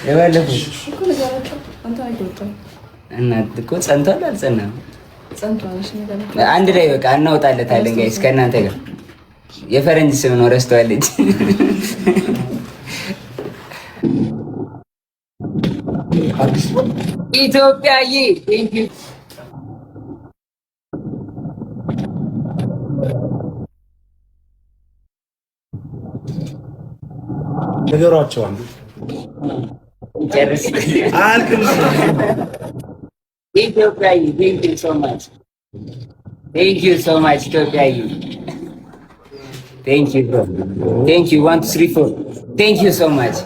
የባለፈው እና እኮ ጸንቷል አልጸናም? አንድ ላይ በቃ እናወጣለታለን guys ከእናንተ ጋር። የፈረንጅ ስም ነው ረስተዋለች። ኢትዮጵያዬ thank you። ነገሯቸው አንዱ ጨርስ። ኢትዮጵያዬ thank you so much, thank you so much ኢትዮጵያዬ, thank you, bro, thank you. One, two, three, four, thank you so much።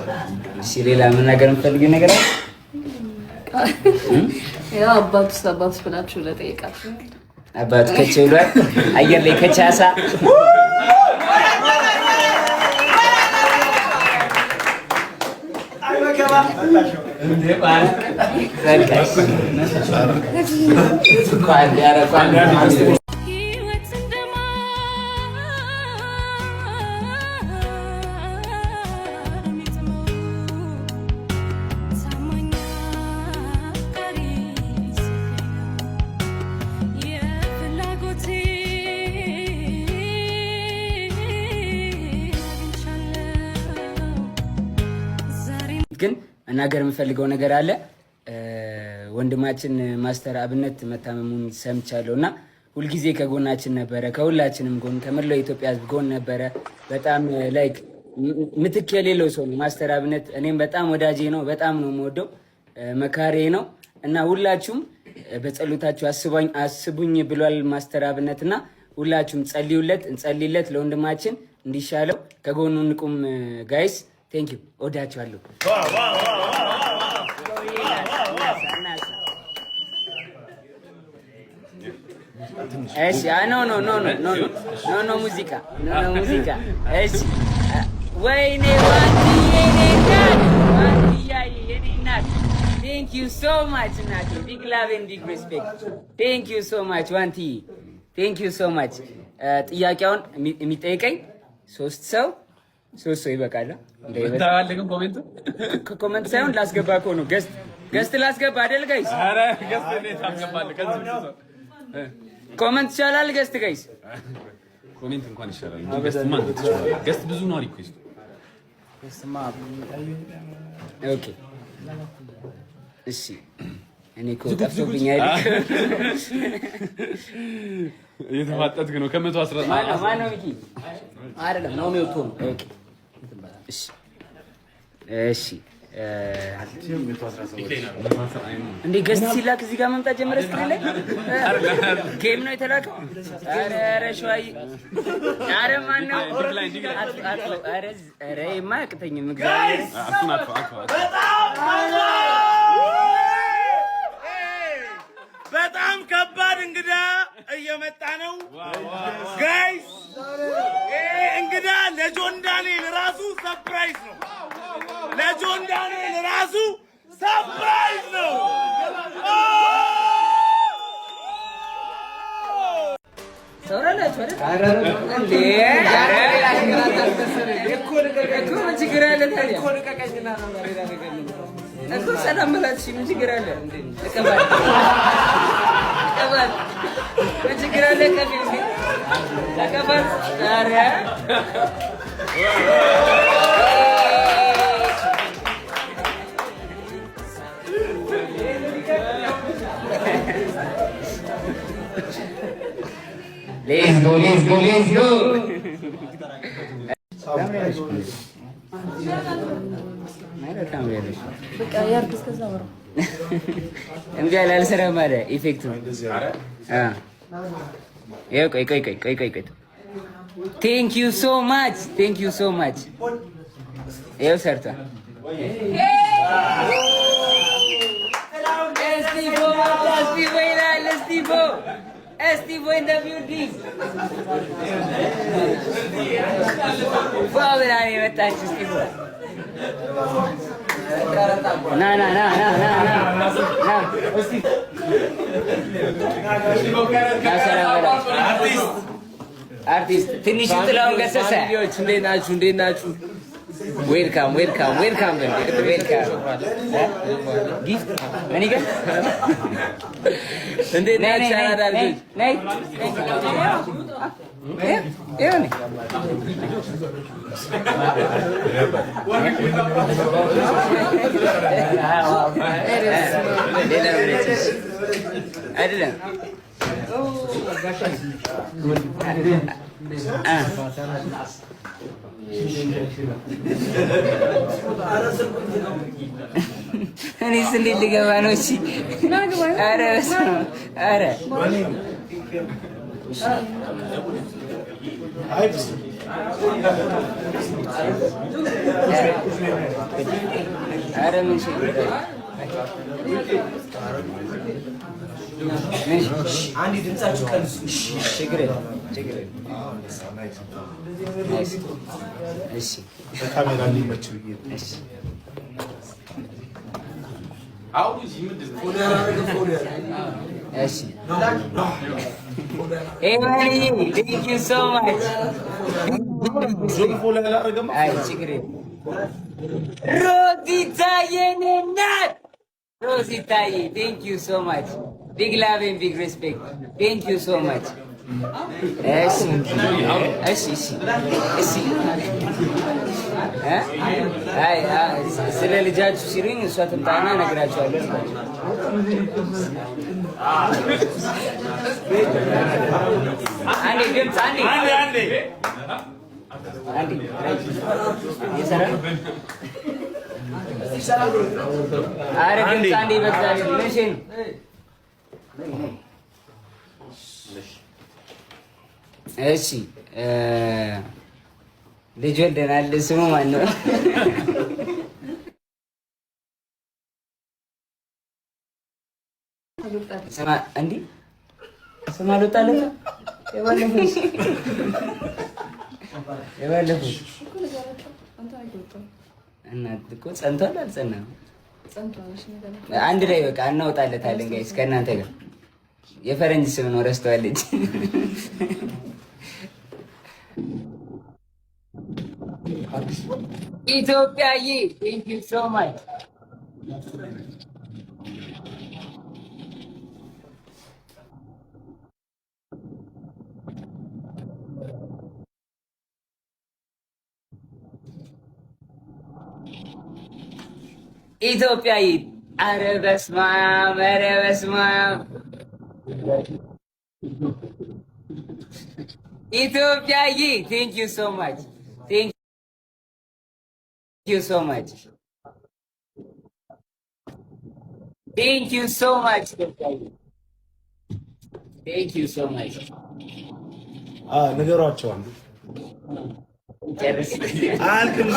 እሺ ሌላ መናገር የምትፈልጊው ነገር አለ? ያው አባቱስ አባቱስ ብላችሁ ለጠየቃችሁ አባቱ ከች ብሏል። አየር ላይ ከቻሳ። ሕይወት እንደ ማር የሚጥመው ታማኝ አፍቃሪ ሲገኝ ነው። የፍላጎቴን አግኝቻለሁ ዛሬ። ግን መናገር የምፈልገው ነገር አለ። ወንድማችን ማስተር አብነት መታመሙን ሰምቻለሁ እና ሁልጊዜ ከጎናችን ነበረ፣ ከሁላችንም ጎን፣ ከመላው የኢትዮጵያ ሕዝብ ጎን ነበረ። በጣም like ምትክ የሌለው ሰው ነው ማስተር አብነት። እኔም በጣም ወዳጄ ነው፣ በጣም ነው የምወደው፣ መካሬ ነው እና ሁላችሁም በጸሎታችሁ አስቡኝ ብሏል ማስተር አብነት እና ሁላችሁም ጸልዩለት፣ እንጸልይለት ለወንድማችን እንዲሻለው ከጎኑ እንቁም። Guys, thank you፣ እወዳችኋለሁ። እሺ፣ no, no, no, no, no, no, no ሙዚቃ፣ no, no ሙዚቃ። እሺ፣ ወይኔ ዋንትዬ፣ የኔ እናት፣ ዋንትያዬ የኔ እናት፣ thank you so much እናቴ፣ big love and big respect, thank you so much ዋንትዬ፣ thank you so much። ጥያቄውን የሚጠይቀኝ ሶስት ሰው፣ ሶስት ሰው ይበቃል። Comment ሳይሆን ላስገባ እኮ ነው። Guest ላስገባ አይደል guys? Comment ይቻላል። Guest, guys? Comment እንኳን ይሻላል። Guest ማ guest ብዙ ነው request ኡ። Okay እሺ። እኔ እኮ ጠፍቶብኛል። እየተፋጠጥክ ነው። ከ110 ማነው ሚኪ? አይደለም ነው የሚወጡ ነው። Okay እሺ እሺ። እንዴ guest ሲላክ እዚህ ጋር መምጣት ጀመረ። Screen ላይ game ነው የተላከው። ኧረ ኧረ ሸዋዬ፣ ኧረ ማነው? ኧረ ኧረ ይሄማ አያቅተኝም እግዚአብሔር። እሱን አጥፋ አጥፋ። በጣም ከባድ እንግዳ እየመጣ ነው guys። ይሄ እንግዳ ለጆን ዳንኤል ራሱ surprise ነው። ለጆን ዳንኤል ራሱ surprise ነው። ሰውራላችሁ አይደል እንዴ? እኮ ምን ችግር አለ ታዲያ? እኮ ሰላም በላት። ምን ችግር አለ? እቀባል እቀባል። ምን ችግር አለ? ቀፊ እንዴ ተቀባል። ኧረ let's go, let's go, let's go። ታምሪያለሽ። በቃ ያርግ እስከዛ ወራ። እምቢ አለ፣ አልሰራም አለ effect ኡ። ይኸው ቆይ ቆይ ቆይ ቆይ ቆይ ቆይ። Thank you so much, thank you so much። ይኸው ሰርቷል። እስጢፎ እስጢፎ ይላል። እስጢፎ እስጢፎ in the building። ፏ ብላ ነው የመጣችው። እስጢፎ ና ና ና ና ና ና ና ና ሰላም በላቸው። አርቲስት ትንሹ ጥላሁን ገሰሰ። እንዴት ናችሁ? እንዴት ናችሁ? Welcome, welcome, welcome, welcome. Gift እኔ ጋር። እንዴት ናችሁ የአራዳ ልጆች? ነይ። ይኸው ነይ። ሌላ ምረጭ። አይደለም። እኔስ እንዴት ልገባ ነው? እሺ፣ ኧረ በስመ አብ፣ ኧረ። ኧረ ምን ምን አንዴ ድምጻችሁ ቀንሱ። ችግር የለም፣ ችግር የለም። Nice። እሺ። በካሜራ እንዲመች ብዬ ነው። እሺ። አሁን እንጂ ምንድን ነው? እሺ ኤማንዬ፣ thank you so much. ዞን follow ያላረገማ። አይ ችግር የለም። ሮዚታዬ የኔ እናት፣ ሮዚታዬ፣ thank you so much. Big love and big respect. Thank you so much. እሺ። እ? አይ ስለ ልጃችሁ ሲሉኝ እሷ ትምጣና እነግራቸዋለሁ አልኳቸው። አንዴ ድምፅ፣ አንዴ። አንዴ አንዴ። አንዴ እየሰራ ነው። ኧረ ድምፅ አንዴ፣ በእግዚአብሔር፣ ምን እሺ ነው? እሺ፣ ልጅ ወልደናል። ስሙ ማን ነው? ስማ እንዲህ ስም አልወጣለትም። የባለፈው የባለፈው እና እኮ ጸንቷል አልጸናም? አንድ ላይ በቃ እናወጣለታለን guys ከእናንተ ጋር። የፈረንጅ ስም ነው፣ ረስተዋለች። ኢትዮጵያዬ፣ thank you so much. ኢትዮጵያዬ፣ ኧረ በስመ አብ፣ ኧረ በስመ አብ፣ ኢትዮጵያዬ፣ thank you so much. Thank you so much. Thank you so much ኢትዮጵያዬ፣ thank you so much. ንገሯቸው አንዱ። ጨርስ። አልክም።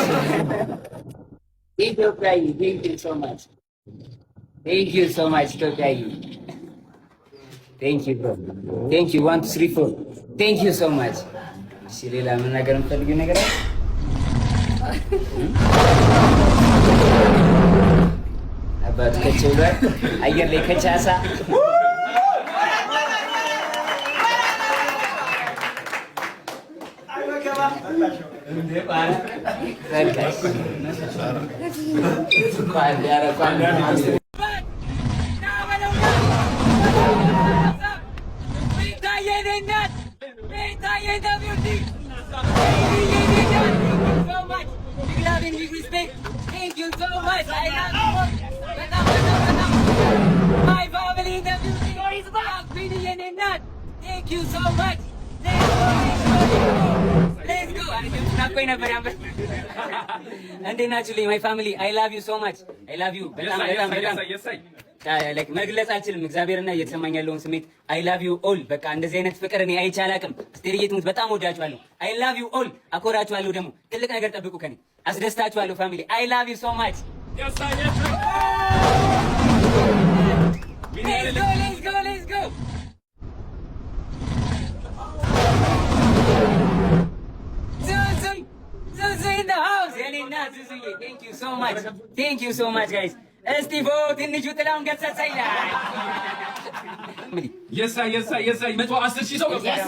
ኢትዮጵያዬ፣ thank you so much. Thank you so much ኢትዮጵያዬ። Thank you, bro. Thank you. One, two, three, four. Thank you so much. እሺ፣ ሌላ መናገር የምፈልጊው ነገር አለ? አባቱ ከች ብሏል። አየር ላይ ከቻሳ። በቃ እሺ። ቋንዴ፣ ኧረ ቋንዴ። ቤታዬ የኔ እናት፣ ቤታዬ in the building. Big love and big respect. Thank you so much. I love you. በጣም በጣም በጣም። My family in the building. Queen የኔ እናት። Thank you so much. Let's go, let's go, let's go. ናፍቆኝ ነበር ያንበ። እንዴት ናችሁልኝ? My family, I love you so much. I love you በጣም በጣም በጣም። Like መግለጽ አልችልም። እግዚአብሔርና እየተሰማኝ ያለውን ስሜት። I love you all። በቃ እንደዚህ አይነት ፍቅር እኔ አይቼ አላውቅም። አስቴርዬ ትሙት በጣም ወዳችኋለሁ። I love you all። አኮራችኋለሁ። ደግሞ ትልቅ ነገር ጠብቁ ከኔ። አስደስታችኋለሁ። Family, I love you so much. Let's go, let's go, let's go. ዙዙ፣ ዙዙ in the house. የኔ እናት ዙዙዬ፣ thank you so much. Thank you so much, guys. እስጢፎ፣ ትንሹ ጥላውን ገሰሰ ይላል። Family. የሳይ የሳይ የሳይ፣ 110,000 ሰው ገብቷል።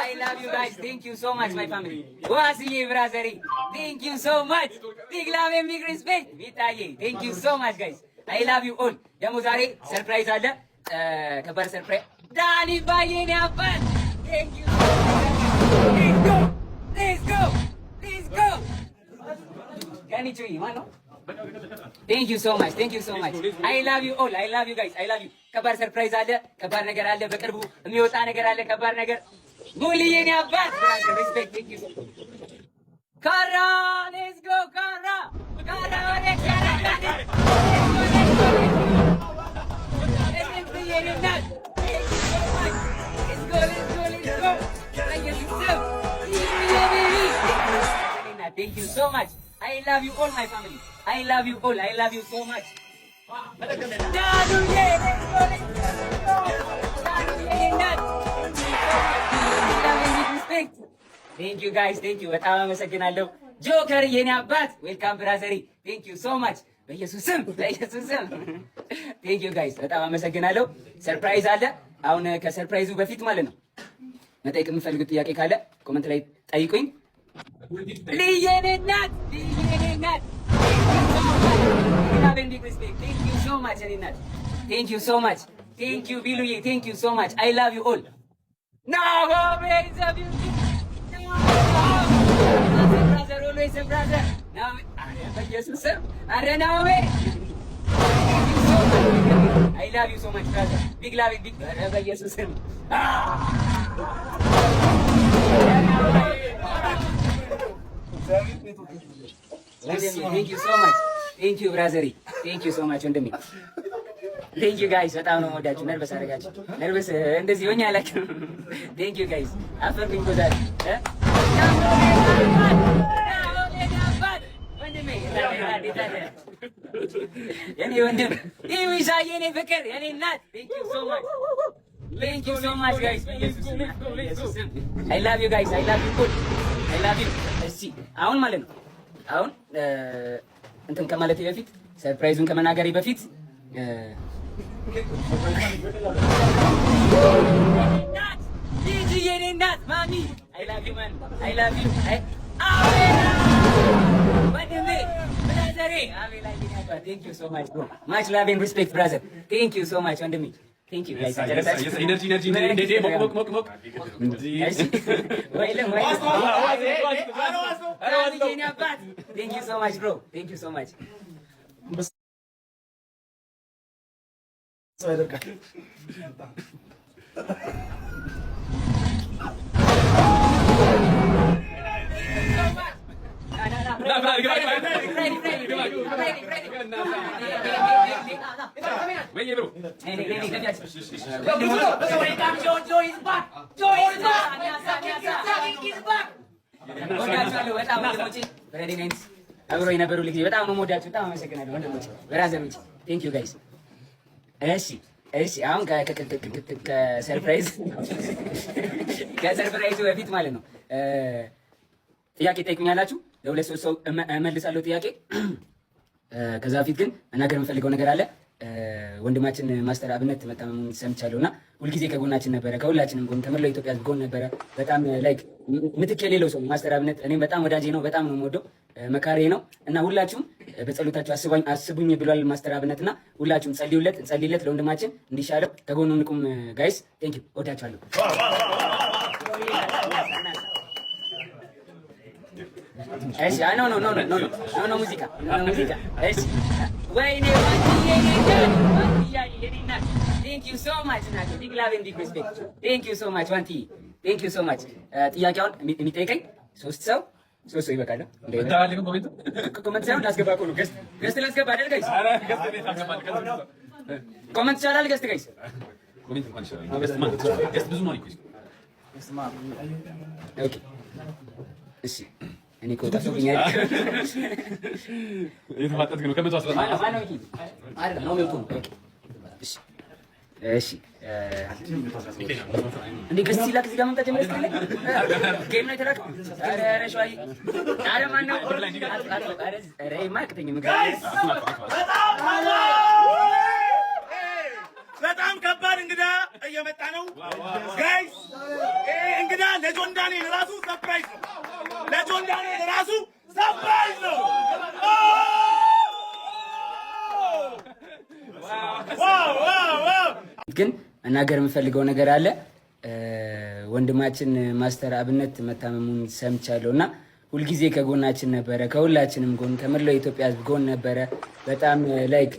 I love you guys. Thank you so much, my family. ዋስዬ brother ዬ, thank you so much. Big love and big respect. ሚጣዬ, thank you so much, guys. I love you all. ደግሞ ዛሬ surprise አለ። ከባድ surprise። ዳኒ ባዬ የኔ አባት, thank you so much. Let's go. Let's go. Let's go. ከኒቹይ ማን ነው? Thank you so much, thank you so much. I love you all. I love you guys. I love you. ከባድ surprise አለ። ከባድ ነገር አለ። በቅርቡ የሚወጣ ነገር አለ። ከባድ ነገር። ሙልዬ የኔ አባት, respect, thank you. ካራ, let's go. ካራ ካራ ወደ ካራ የኔ እናት, thank you so much. Let's go, let's go, let's go. በኢየሱስ ስም thank you so much. I love you all, my family. I love you all. I love you so much. ዳኑዬ, let's go, let's go, let's go. ዳኑዬ የኔ እናት, respect. Thank you guys, thank you. በጣም አመሰግናለሁ። ጆከር የኔ አባት, welcome brother ዬ, thank you so much። በኢየሱስ ስም፣ በኢየሱስ ስም thank you guys፣ በጣም አመሰግናለሁ። Surprise አለ። አሁን ከ surprise ኡ በፊት ማለት ነው መጠየቅ የምፈልጉት ጥያቄ ካለ comment ላይ ጠይቁኝ። ልየኔ እናት፣ ልየኔ እናት, thank you so much የኔ እናት, thank you so much, thank you ቢሉዬ, thank you so much. I love you all. ናሆሜ the beauty brother, always brother። በኢየሱስ ስም፣ ኧረ ናሆሜ, I love you so much, brother. Big love, big። ኧረ በኢየሱስ ስም። Thank you so much, thank you brother ዬ, thank you so much ወንድሜ, thank you guys። በጣም ነው የምወዳችሁ። Nervous አደረጋችሁ። Nervous እንደዚህ ሆኜ አላውቅም። Thank you guys። አፈርኩኝ እኮ ዛሬ። ወንድሜ፣ የኔ ወንድም ይዊሻ፣ የኔ ፍቅር፣ የኔ እናት, thank you so much, thank you so much, guys። I love you guys. I love you all. I love you። እሺ አሁን ማለት ነው አሁን እንትን ከማለቴ በፊት፣ surprise ኡን ከመናገሬ በፊት፣ ጂጂ የኔ እናት፣ ማሚ, I love you, man, I love you። አቤላ ወንድሜ፣ brother ዬ፣ አቤላ, thank you so much, bro. Much love and respect, brother. Thank you so much ወንድሜ, thank you guys። Energy, energy! እንዴ ሞቅ ሞቅ ሞቅ ሞቅ! ወይለም ወይ የኔ አባት, thank you so much, bro. Thank you so much. ወይ bro. ወዳችኋለሁ በጣም ወንድሞቼ። በረዴ ናይንስ አብሮ የነበሩ ጊዜ በጣም ነው የምወዳችሁ። በጣም አመሰግናለሁ ወንድሞቼ፣ brother ኦቼ። Thank you guys። እሺ፣ አሁን ከ surprise ኡ በፊት ማለት ነው ጥያቄ ጠይቁኛላችሁ። ለሁለት ሶስት ሰው እመልሳለሁ ጥያቄ። ከዛ በፊት ግን መናገር የምፈልገው ነገር አለ። ወንድማችን ማስተር አብነት መታመሙን ሰምቻለሁ እና ሁልጊዜ ከጎናችን ነበረ፣ ከሁላችንም ጎን፣ ከመላው ኢትዮጵያ ሕዝብ ጎን ነበረ። በጣም like ምትክ የሌለው ሰው ማስተር አብነት። እኔም በጣም ወዳጄ ነው፣ በጣም ነው የምወደው፣ መካሬ ነው እና ሁላችሁም በጸሎታችሁ አስቡኝ ብሏል ማስተር አብነት እና ሁላችሁም ጸልዩለት፣ እንጸልይለት ለወንድማችን እንዲሻለው ከጎኑ እንቁም። Guys, thank you፣ እወዳችኋለሁ። እሺ፣ no, no, no, no, no, no ሙዚቃ፣ no ሙዚቃ። እሺ፣ ወይኔ ዋንትዬ፣ ዋንትዬ የኔ እናት, thank you so much እናቴ። Big love and big respect. Thank you so much ዋንትዬ, thank you so much። ጥያቄውን የሚጠይቀኝ ሶስት ሰው፣ ሶስት ሰው ይበቃል። Comment ሳይሆን ላስገባ እኮ ነው። Guest ላስገባ አይደል guys? Comment ይቻላል guest, guys? Comment እንኳን ይሻላል። Guest ማን? Guest ብዙ ነው እኮ። Okay እሺ፣ እኔ እኮ ጠፍቶብኛል። እየተፋጠጥክ ነው። ከ110 ማነው? አይደለም ነው የሚወጡ ነው። እሺ እሺ፣ እንዴ guest ሲላክ እዚህ ጋር መምጣት ጀመረ። Game ነው የተላከው። ኧረ ኧረ ሸዋዬ፣ ኧረ ማነው? ኧረ ኧረ ይሄማ አያቅተኝም። እንግዳ እየመጣ ነው guys። ይሄ እንግዳ ለጆን ዳንኤል ራሱ surprise ነው። ለጆን ዳንኤል ራሱ surprise ነው። Wow wow wow! ግን መናገር የምፈልገው ነገር አለ። ወንድማችን ማስተር አብነት መታመሙን ሰምቻለሁ እና ሁልጊዜ ከጎናችን ነበረ፣ ከሁላችንም ጎን፣ ከመላው የኢትዮጵያ ሕዝብ ጎን ነበረ። በጣም like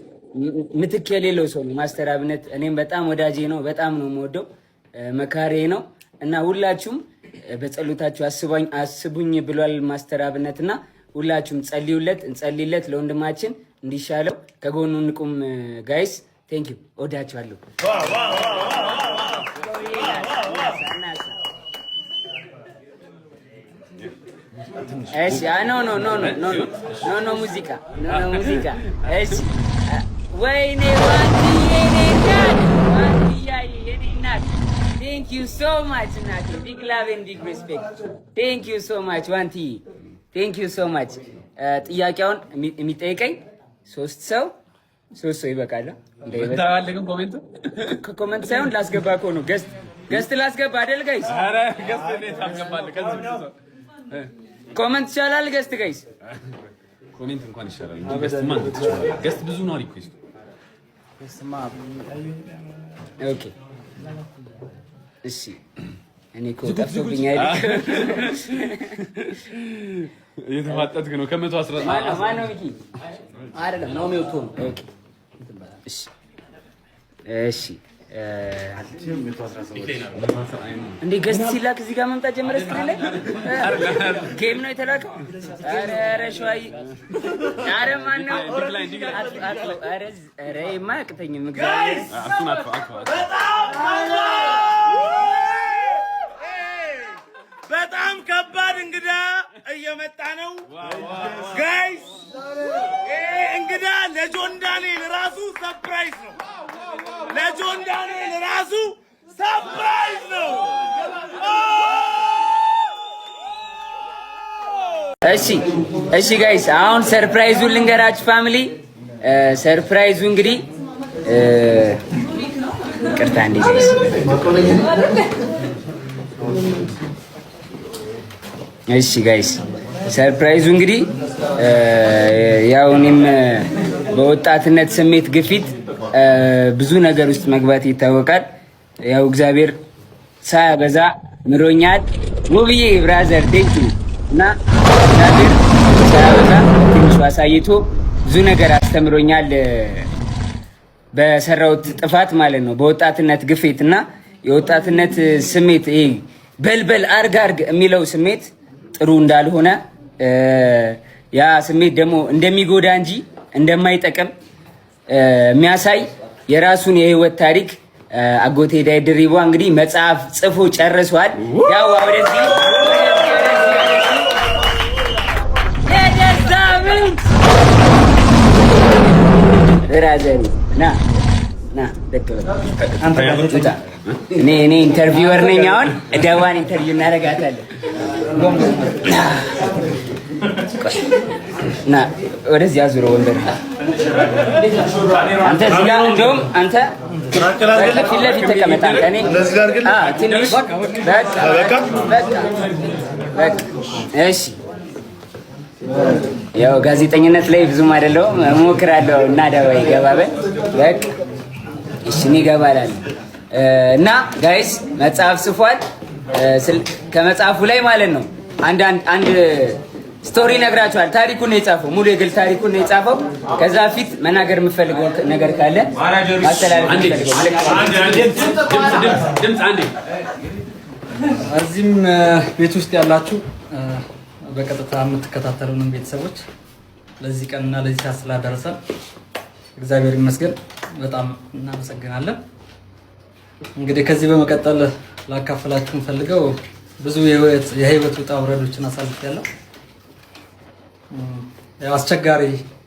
ምትክ የሌለው ሰው ነው ማስተር አብነት። እኔም በጣም ወዳጄ ነው፣ በጣም ነው የምወደው፣ መካሬ ነው እና ሁላችሁም በጸሎታችሁ አስቡኝ ብሏል ማስተር አብነት እና ሁላችሁም ጸልዩለት፣ እንጸልይለት ለወንድማችን እንዲሻለው ከጎኑ እንቁም። Guys, thank you፣ እወዳችኋለሁ። እሺ፣ no no no no no no no ሙዚቃ፣ no no ሙዚቃ። እሺ፣ ወይኔ ዋንትዬ፣ የኔ እናት፣ ዋንትያዬ የኔ እናት፣ thank you so much እናቴ፣ big love and big respect፣ thank you so much ዋንትዬ፣ thank you so much። ጥያቄውን የሚጠይቀኝ ሶስት ሰው፣ ሶስት ሰው ይበቃል። ታዋለህ ግን comment ኡ Comment ሳይሆን ላስገባ እኮ ነው፣ guest ላስገባ አይደል guys? ኧረ guest እንዴት ታስገባለህ? ከዚህ ብዙ ሰው Comment ይቻላል guest guys? Comment እንኳን ይሻላል እንጂ guest ማ እንዴት ትችላለህ? Guest ብዙ ነው request ኡ። Okay እሺ። እኔ እኮ ጠፍቶብኝ አይደል? እየተፋጠጥክ ነው ከ110 ማነው ማነው ሚኪ? አይደለም፣ ናኦሚ ወጥቶ ነው። Okay እሺ እሺ። እንዴ guest ሲላክ እዚህ ጋር መምጣት ጀመረ። Screen ላይ game ነው የተላከው። ኧረ ኧረ ሸዋዬ፣ ኧረ ማነው? ኧረ ኧረ ይሄማ አያቅተኝም እግዚአብሔር። እሱን አጥፋ አጥፋ። በጣም ከባድ እንግዳ እየመጣ ነው guys። ይሄ እንግዳ ለጆን ዳንኤል ራሱ surprise ነው። ለጆን ዳንኤል ራሱ surprise ነው። እሺ እሺ guys፣ አሁን surprise ኡን ልንገራችሁ family። Surprise ኡ እንግዲህ፣ ይቅርታ እንዴ guys። እሺ guys፣ surprise ኡ እንግዲህ ያው እኔም በወጣትነት ስሜት ግፊት ብዙ ነገር ውስጥ መግባት ይታወቃል። ያው እግዚአብሔር ሳያበዛ ምሮኛል። ውብዬ brother, thank you። እና እግዚአብሔር ሳያበዛ ትንሹ አሳይቶ ብዙ ነገር አስተምሮኛል። በሰራሁት ጥፋት ማለት ነው። በወጣትነት ግፊት እና የወጣትነት ስሜት ይሄ በልበል አርግ አርግ የሚለው ስሜት ጥሩ እንዳልሆነ፣ ያ ስሜት ደግሞ እንደሚጎዳ እንጂ እንደማይጠቅም የሚያሳይ የራሱን የህይወት ታሪክ አጎቴ ዳዊት ድሪባ እንግዲህ መጽሐፍ ጽፎ ጨርሷል። ያው ወደዚህ የደስታ ምንጭ brother፣ ና ና ደቅ በል። ውጣ። እኔ interviewer ነኝ። አሁን ደዋን interview እናደርጋታለን። ና ወደዚህ አዙሮ ወንበር። አንተ እዚህ ጋር፣ እንደውም አንተ ፊት ለፊት ተቀመጥ። አንተ እኔ ትንሽ በቃ በቃ በቃ እሺ። ያው ጋዜጠኝነት ላይ ብዙም አይደለሁም፣ እሞክራለሁ። እና ደባይ ገባበል በቃ እሺ፣ እኔ እገባላለሁ። እና guys፣ መጽሐፍ ጽፏል። ከመጽሐፉ ላይ ማለት ነው አንድ አንድ story ነግራችኋል። ታሪኩን ነው የጻፈው፣ ሙሉ የግል ታሪኩን ነው የጻፈው። ከዛ ፊት መናገር የምፈልገው ነገር ካለ፣ ማስተላለፍ የምፈልገው መልዕክት። ድምፅ አንዴ። እዚህም ቤት ውስጥ ያላችሁ፣ በቀጥታ የምትከታተሉንም ቤተሰቦች ለዚህ ቀንና ለዚህ ሰዓት ስላደረሰን እግዚአብሔር ይመስገን፣ በጣም እናመሰግናለን። እንግዲህ ከዚህ በመቀጠል ላካፍላችሁ የምፈልገው ብዙ የህይወት ውጣ ውረዶችን አሳልፌያለሁ። ያው አስቸጋሪ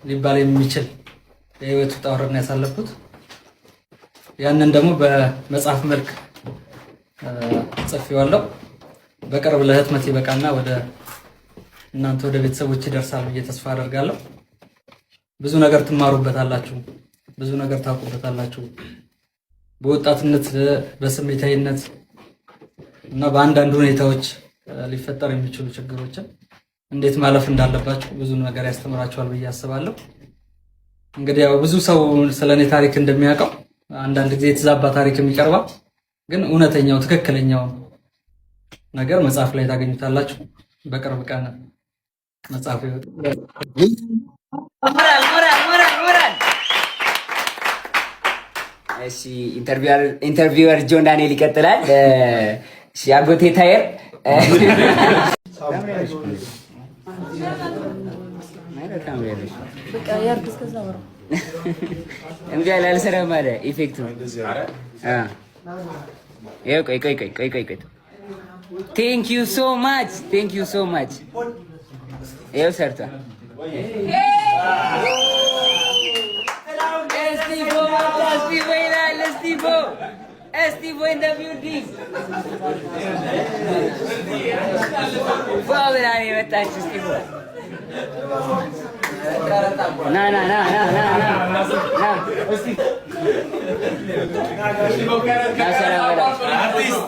ሊባል የሚችል የህይወት ውጣ ውረድ ነው ያሳለፍኩት። ያንን ደግሞ በመጽሐፍ መልክ ጽፌዋለሁ። በቅርብ ለህትመት ይበቃና ወደ እናንተ ወደ ቤተሰቦች ይደርሳል ብዬ ተስፋ አደርጋለሁ። ብዙ ነገር ትማሩበታላችሁ፣ ብዙ ነገር ታውቁበታላችሁ። በወጣትነት በስሜታዊነት እና በአንዳንድ ሁኔታዎች ሊፈጠር የሚችሉ ችግሮችን እንዴት ማለፍ እንዳለባቸው ብዙ ነገር ያስተምራቸዋል ብዬ አስባለሁ። እንግዲህ ያው ብዙ ሰው ስለኔ ታሪክ እንደሚያውቀው አንዳንድ ጊዜ የተዛባ ታሪክም ይቀርባል። ግን እውነተኛው ትክክለኛው ነገር መጽሐፍ ላይ ታገኙታላችሁ። በቅርብ ቀን መጽሐፍ ይወጣል። ሞራል ሞራል ሞራል ሞራል። እሺ፣ interviewer ጆን ዳንኤል ይቀጥላል። እሺ፣ አጎቴ ታየር። በቃ ያርግ እስከዛ አወራው። እምቢ አለ፣ አልሰራም አለ effect ኡ። ይኸው ቆይ ቆይ ቆይ ቆይ ቆይ ቆይ። Thank you so much, thank you so much። ይኸው ሰርቷል። እስጢፎ እስጢፎ ይላል። እስጢፎ እስጢፎ in the building። ፏ ብላ ነው የመጣችው። እስጢፎ ና ና ና ና ና ና ና ና፣ ሰላም በላቸው።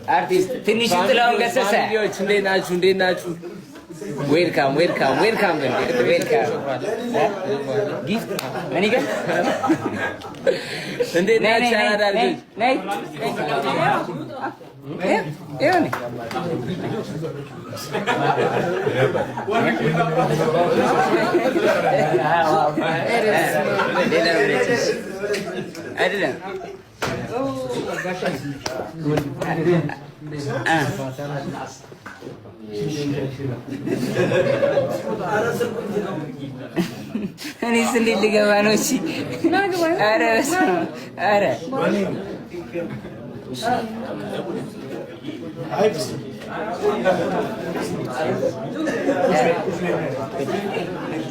አርቲስት ትንሹ ጥላሁን ገሰሰ። እንዴት ናችሁ? እንዴት ናችሁ? Welcome, welcome, welcome። Welcome. Gift እኔ ጋር። እንዴት ነይ። ናችሁ? ነይ። አራዳ ነይ። ልጆች። ነይ፣ ይኸው ነይ። ሌላ ምረጭ። አይደለም። እኔስ እንዴት ልገባ ነው? እሺ፣ ኧረ በስመ አብ፣ ኧረ።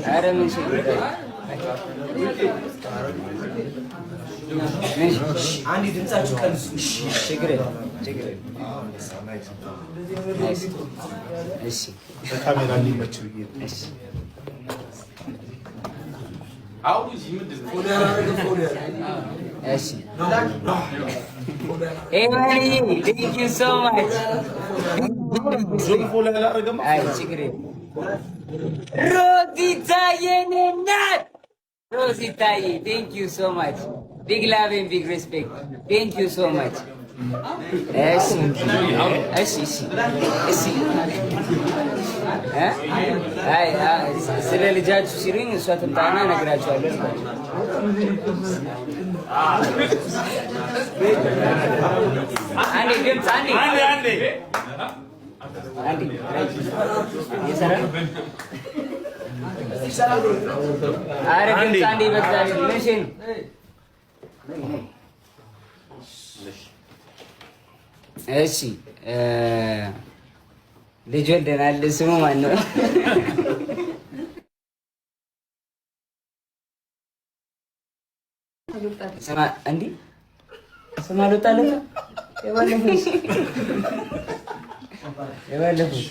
ኧረ ምን ምን አንዴ ድምጻችሁ ቀንሱ። ችግር የለም፣ ችግር የለም። Nice። እሺ። ለካሜራ እንዲመች ብዬ ነው። እሺ። አሁን እዚህ ምንድን ነው? እሺ፣ ኤማንዬ thank you so much። ዞን follow ያላረገማ። አይ፣ ችግር የለም። ሮዚታ የኔ እናት፣ ሮዚታዬ thank you so much, big love and big respect, thank you so much። እሺ። እ? አይ ስለ ልጃችሁ ሲሉኝ እሷ ትምጣና እነግራችኋለሁ አልኳቸው። አንዴ ድምፅ፣ አንዴ። አንዴ አንዴ። አንዴ እየሰራ ነው። ኧረ ድምፅ አንዴ፣ በእግዚአብሔር ምን እሺ ነው? እሺ፣ ልጅ ወልደናል። ስሙ ማን ነው? ስማ እንዲህ ስም አልወጣለትም። የባለፈው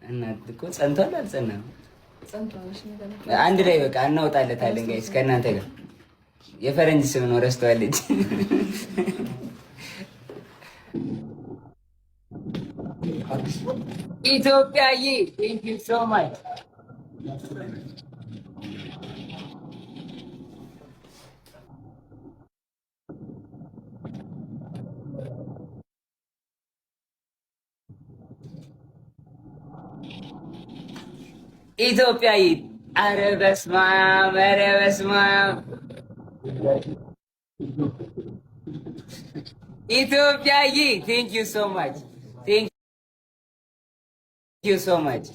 እና እኮ ጸንቷል አልጸናም? አንድ ላይ በቃ እናወጣለታለን guys ከእናንተ ጋር። የፈረንጅ ስም ነው፣ ረስተዋለች። ኢትዮጵያዬ thank you so much። ኢትዮጵያዬ፣ ኧረ በስመ አብ፣ ኧረ በስመ አብ፣ ኢትዮጵያዬ thank you so much, thank you so much,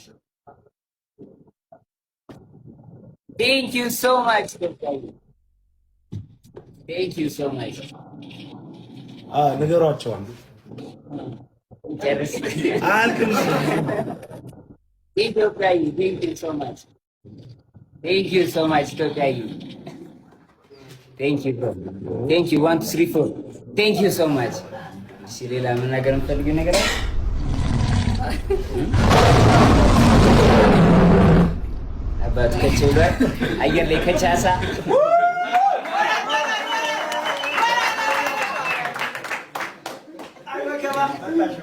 thank you so much። ኢትዮጵያዬ thank you so much። ንገሯቸው። አንዱ ጨርስ። አያልቅም። ኢትዮጵያዬ thank you so much, thank you so much። ኢትዮጵያዬ thank you, thank you። One, two, three, four, thank you so much። እሺ፣ ሌላ መናገር የምፈልጊው ነገር አለ? አባቱ ከች ብሏል። አየር ላይ ከቻሳ። በቃ።